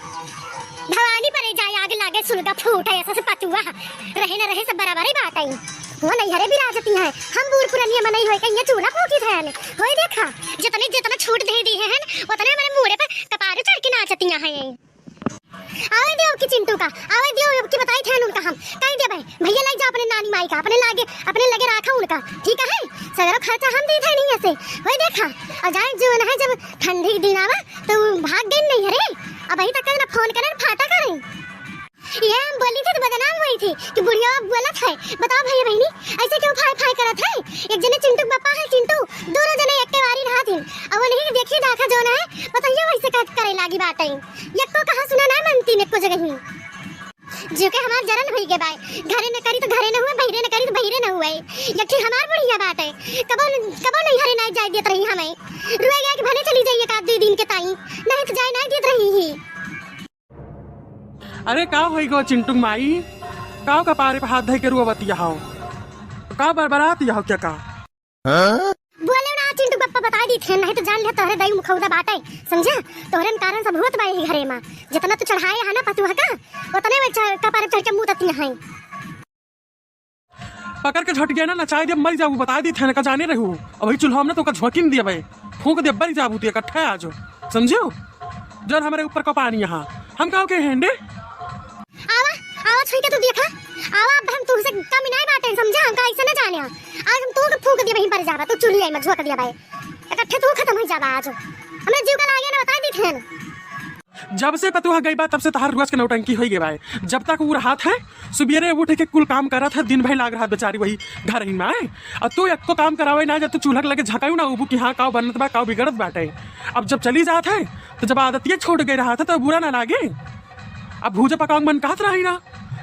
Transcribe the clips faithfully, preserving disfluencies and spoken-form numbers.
भवानी परे जाए आग लागे सुलगा फूटे, ऐसा से पतुआ रहे न रहे सब बराबर ही बात आई। वो नैहरे बिराजती हैं, हम बूढ़ पुरनिया मनई होए के ये चूल्हा फूकी थे होए। देखा, जितने जितना छूट दे दी है, उतने हमारे मूड़े पर कपारे चढ़ के नाचती हैं। आवे दियो कि चिंटू का, आवे दियो कि बताई थे उनका हम कह दे भाई, भैया लग जा अपने नानी माई का, अपने लागे, अपने लगे राखा उनका, ठीक है? सगरो खर्चा हम दी थे नहीं ऐसे। वही देखा, और जाए जो है जब ठंडी के दिन आवा तो उ भाग गई नहीं रे, अब अभी तक ना फोन करे फाटा करे। ये हम बोली थी तो बदनाम हुई थी कि बुढ़िया बोलत है। बताओ भैया बहनी, ऐसे क्यों फाई फाई करत है? एक जने चिंटू के पापा है, चिंटू, दोनों जने एक के बारी रहा थी। अब उन्हें देखी दाखा जो ना है, बताइए वैसे का करे लागी बात है। यक्को कहा सुना ना मनती ने को जगह ही। जो के हमार जरन होई गे बाय, घरे न करी तो घरे न हुए, बहिरे न करी तो बहिरे न हुए। यक्की हमार बुढ़िया बात है, कबो न, कबो नहीं घरे ना जाए देत रही हमें। रुए गया कि भले चली जाइए का दो दिन के ताई, नहीं तो जाए ना देत रही ही। अरे का होई गो चिंटू माई, का कपारे पे हाथ धइ के रुअवतिया हो, का बरबरातिया हो क्या का? हाँ? बोले ना चिंटू बप्पा बताई दी थे, नहीं तो जान लिया तोहरे दाई मुखौदा बाटे, समझा? तोहरे कारण सब होत बा यही घरे में, जितना तू चढ़ाए है ना पतुआ का, उतने में चढ़, कपारे चढ़ के मुँह ततिया है। पकड़ के झट गया ना, नचाई दे, मर जाबू, बता दी थे ना, का जाने रहू। अबही चूल्हा में ना तो का झोंकिन दिया भाई, फूंक दे, मर जाबू तू इकट्ठा आज, समझियो? जौन हमरे ऊपर का पानी यहाँ, हम काव के हेंडे? आवा, आवा, छुई के तू देखा, आवा, अब हम तुमसे कम नहीं बाटे, समझा? हमका ऐसे ना जाने, आज हम तू के फूंक दिया, वहीं पर जाबा, तू चूल्हे में झोंक दिया भाई, इकट्ठे तू खत्म हो जाबा आज, हमरे जीव का लागे ना, बता दी थे ना। जब से पतुआ गई बा, तब से तहार रोज के नौटंकी होई गई बा। जब तक उ रहत है, सुबेरे उठ के कुल काम करत है, दिन भर लाग रहत बेचारी वही घर ही में। और तू एको काम करावे ना, जब तू चूल्हा के लगे झकायू ना उबू कि हाँ, काव बनत बा, काव बिगड़त बाटे। अब जब चली जात है, तो जब आदतिये छोड़ गई रहत है, तो बुरा ना लागे। अब भूजा पकावे मन कहत रही ना,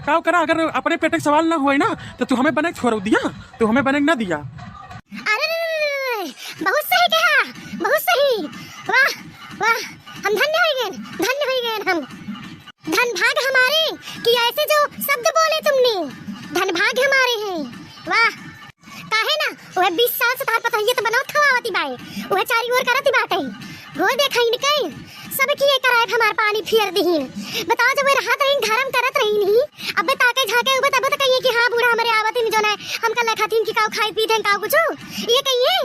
काव करा, अगर अपने पेट के सवाल ना हुए ना, तो तू हमें बने छोड़ दिया, तू हमें बने ना दिया। अरे रे रे रे रे, बहुत सही कहा, बहुत सही। वाह, वाह, हम धन्य हो गए, धन्य हो गए हम। धन भाग हमारे कि ऐसे जो शब्द बोले तुमने, धन भाग हमारे हैं। वाह, काहे ना, वह बीस साल से तार पतोहिए तो बनावत खवावती बाए, वह चारी ओर करत बाटे। हो देखा इनके, सब किए कराए हमार पानी फिर दिहिन। बताओ, जब वे रहत रहीन, धर्म करत रहीन ही, अबे ताके झाके उबे तबे तो कहिए कि हाँ, बूढ़ा हमरे आवत ही जो ना, हमका लखातीन कि काव खाई पी दें, काव कुछ, ये कहिए।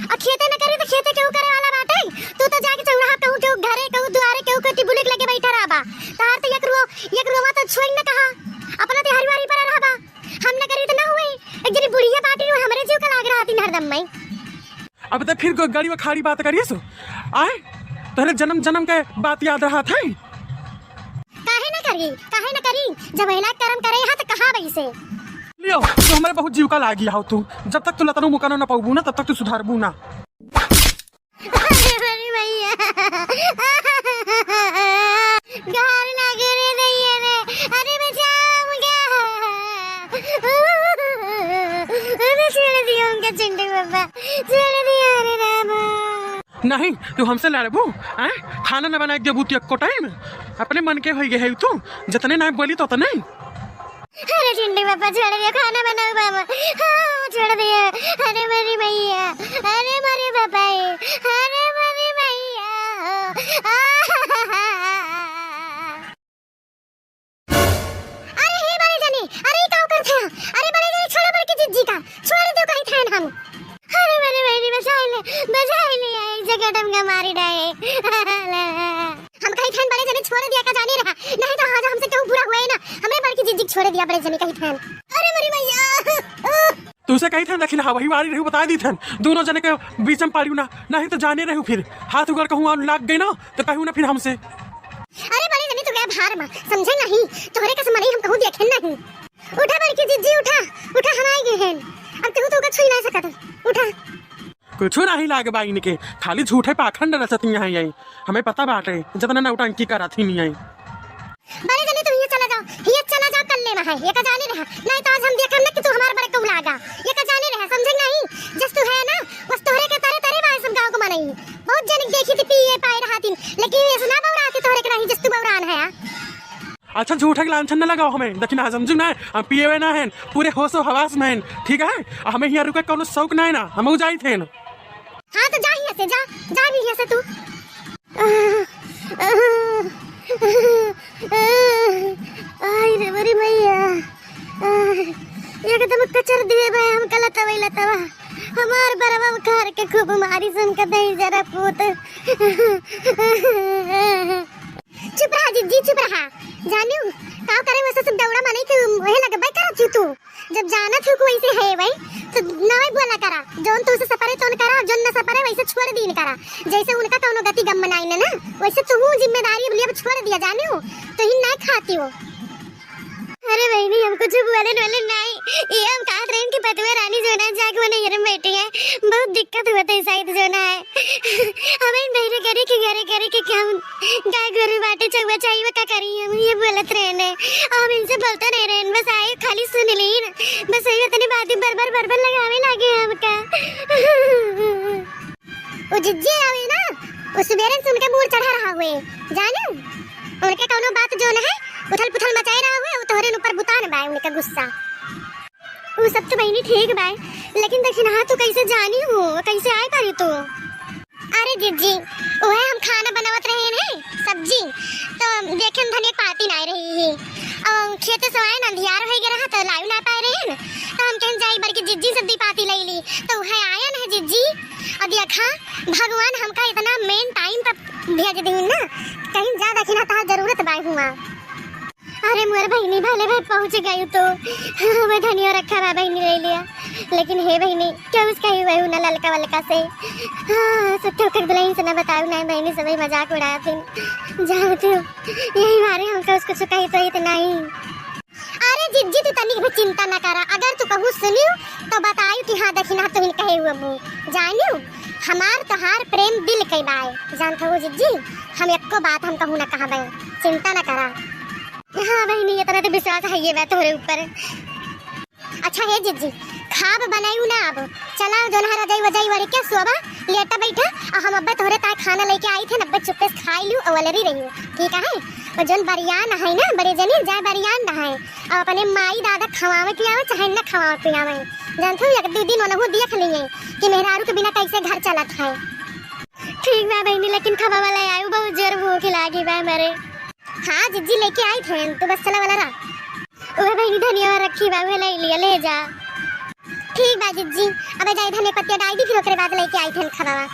आ खेते न करी तो खेते केहू करे वाला बाटे, तू तो जाके चौराहा कहूँ, केहू घरे, कहूँ दुआरे, केहू के टिबुलिक लगे बैठा रहबा। तार तो एक रुआ, एक रुआ तो छोड़ न कहा, अपना तिहारी वारी पर रहबा। हम न करी तो ना हुए, एक जनी बुढ़िया बाटी हुए, हमरे जीव का लाग रहा तीन हरदम में। अब तो फिर ग-, गाड़ी में खाड़ी बात करिए सो। आए, तोहरे जन्म जन्म के बात याद रहत है। काहे ना करी, काहे ना करी? जब एला करम करे हा तो कहा वैसे। लियो, तू हमरे बहुत जीव का लागी हो तू। जब तक तू लतनो मुकानो ना पाऊबू ना, तब तक तू सुधारबू ना। अरे, अरे भैया। घर लागे रे दैया रे। अरे बचाओ मुझे। अरे छोड़ दियो हमका चिंटू बाबा। छोड़ दियो रे रामा। नहीं, तू हमसे लड़बू? आय? खाना न बनाए देबू तू एको टाइम? अपने मन के होई गए है तू, जतने ना बोली तो तने। अरे चिंटू बाबा छोड़ दिया, खाना बनाऊ बाबा। हाँ, छोड़ दिया। अरे मेरी मैया, अरे मेरे बाबा, अरे मेरी मैया। अरे हे बड़े जने, अरे ई का करत है? अरे बड़े जने छोड़ो बड़की जिज्जी का, छोड़ दो कही थैन हम। अरे मेरे बहनी बचाई ले, बचाई ले, एक जगह डमका मारी डाए। हम कही थैन बड़े जने छोड़ दिया का जाने रहा, नहीं तो आज हमसे क्यों बुरा हुआ है ना, हमरे बड़की जिज्जी छोड़ दिया बड़े जने कही थैन। अरे मेरी मैया। तू से कही थैन दखिला, वही वाली रही बता दी थैन, दोनों जने के बीच में पाड़ियो ना, नहीं तो जाने रहू फिर हाथ उगड़ कहूँ लाग गई ना तो कहू ना फिर हमसे। अरे बड़े जनी तू गए भार मा, समझे नहीं, तोहरे के समझ हम कहूँ देखे नहीं। उठा बड़की जिज्जी उठा, उठा हम आई गए हैं, अब तू तो छुई नहीं सकत, उठा। कुछ नहीं लाग बा इनके, खाली झूठे पाखंड रचती हैं यही, हमें पता बाटे जितना नौटंकी करत ही नहीं। बड़े जनी तू ये चला जाओ, ये चला जाओ कल्ले में है, ये का जाने रहा, नहीं तो आज हम देखम ना कि तू हमारे बड़े कौला आगा, ये का जाने रहा, समझे नहीं, जस तू है ना, बस तोहरे के तरे तरे बाय सब गाँव को मनई। बहुत जनिक देखी थी पिए पाए रहा थी, लेकिन ये सुना बौरा के तोहरे के नहीं जस्तु बौरान है। अच्छा झूठा के लांछन न लगाओ हमें, देखी ना समझू ना, हम पिए हुए ना हैं, पूरे होश और हवास में हैं, ठीक है? हमें यहाँ रुके कोनो शौक ना है ना, हम जाई थे। हाँ तो जा यहाँ से, जा, जा भी यहाँ से तू। आई रे मोरी मैया, एकदम कचर दिए बा हम कलतवा लतवा। हमार बरवा उखाड़ के खूब मारी सन के दही जरा पूत। चुप रहा जिज्जी, चुप रहा। जानियो, का करे वैसे सब दौड़ा माने के ओहे लगबे करत ही तू। जब जानत हो कि वैसे है भाई, तो नवे बोला करा। जौन तुझसे सपरे तौन करा, जौन न सपरे वैसे छोड़ दीन करा। जैसे उनका कौनो गति गम मनाई न ना, वैसे तू जिम्मेदारी अब लिए अब छोड़ दिया जानियो, तो ही ना खाती हो। अरे बहिनी, हम कुछ बोले वाले नहीं। ये हम कहत रहन कि पतुआ रानी जो ना जाके वो नैहर में बैठी है, बहुत दिक्कत होत है शायद जो ना है। हमें बहिरे करे के घरे करे के काम, गाय गोरू बाटे चौवा चाहिए का करी, हम ये बोलत रहन। हम इनसे बोलते नहीं रहन, बस आए खाली सुन लीन, बस वही इतनी बातें बर बर बर बर लगावे लागे हमका। वो जिज्जी आवे ना, वो सुबेरे से उनके मूड चढ़ा रहा हुए, जाने? उनके कौनो बात जो न है, उथल पुथल मचाए रहा हुए, वो तोहरे ऊपर बुतान बाय उनका गुस्सा। वो सब तो बहिनी ठीक बाय, लेकिन दखिनहा तू कैसे जानी हो, कैसे आए पारी तू? अरे जिज्जी, वह हम खाना बनावत रहे हैं, सब्जी, तो देखे हम धनिया पाती ना रही है। और खेते से आए ना, अंधियार हो गया रहा, तो लायु ना पाए रहे हैं, तो हम कहन जाई बल्कि जिज्जी से दी पाती ले ली, तो वह आया ना जिज्जी। और देखा, भगवान हमका इतना मेन टाइम पर भेज दी ना, कहीं जा दखिनहा तहार जरूरत बाय हुआ। अरे मोर बहिनी, भले भाई पहुँच गई तो, वह धनिया रखा बा बहिनी ले लिया, लेकिन हे बहिनी, क्या उसका ही वही ना ललका वलका से। हाँ, सब ठोकर दुल्हन से ना बताओ ना बहिनी, सभी मजाक उड़ाया फिर। जाओ तू, यही मारे हमका उसको चुकाई तो इतना ही। अरे जिज्जी, तू तनिक भी चिंता ना करा, अगर तू कहूँ सुनियो तो बतायु कि हाँ दखिनहा तुहिन कहे हुए मुँह जानियो, हमार तोहार प्रेम दिल के बाय, जानत हो जिज्जी, हम एको बात हम कहूँ ना कहबे, चिंता ना करा। हाँ बहिनी, इतना तो विश्वास है ये बात तोहरे ऊपर। अच्छा हे जिज्जी, खाब बनायु ना अब, चला जोन है रजाई वजाई वड़ी के सोबा, लेटा बैठा, और हम अब्बे तोहरे ताय खाना लेके आई थे, अब्बे चुप्पे से खाई लियो और अलरी रहियो, ठीक है? और जोन बरियान है ना, बड़े जनी जाए बरियान नहाए, और अपने माई दादा खवावे पियावे चाहे न खवावे पियावे, जानत हो एक दो दिन ओनहु देख लिए कि मेहरारू के बिना कैसे घर चलत है। ठीक बा बहिनी, लेकिन खाबा वाला आयु बहुत जोर भूख लागी बा मरे। हाँ जिज्जी, लेके आई थे, तू बस चला वाला रहा। ओए बहिनी, धनिया रखी बा, उहे ले लिया, ले जा। ठीक बा जिज्जी, अबे जाई धनिया पत्तिया डाल दी, फिर ओकरे बाद लेके आई थे खाबा।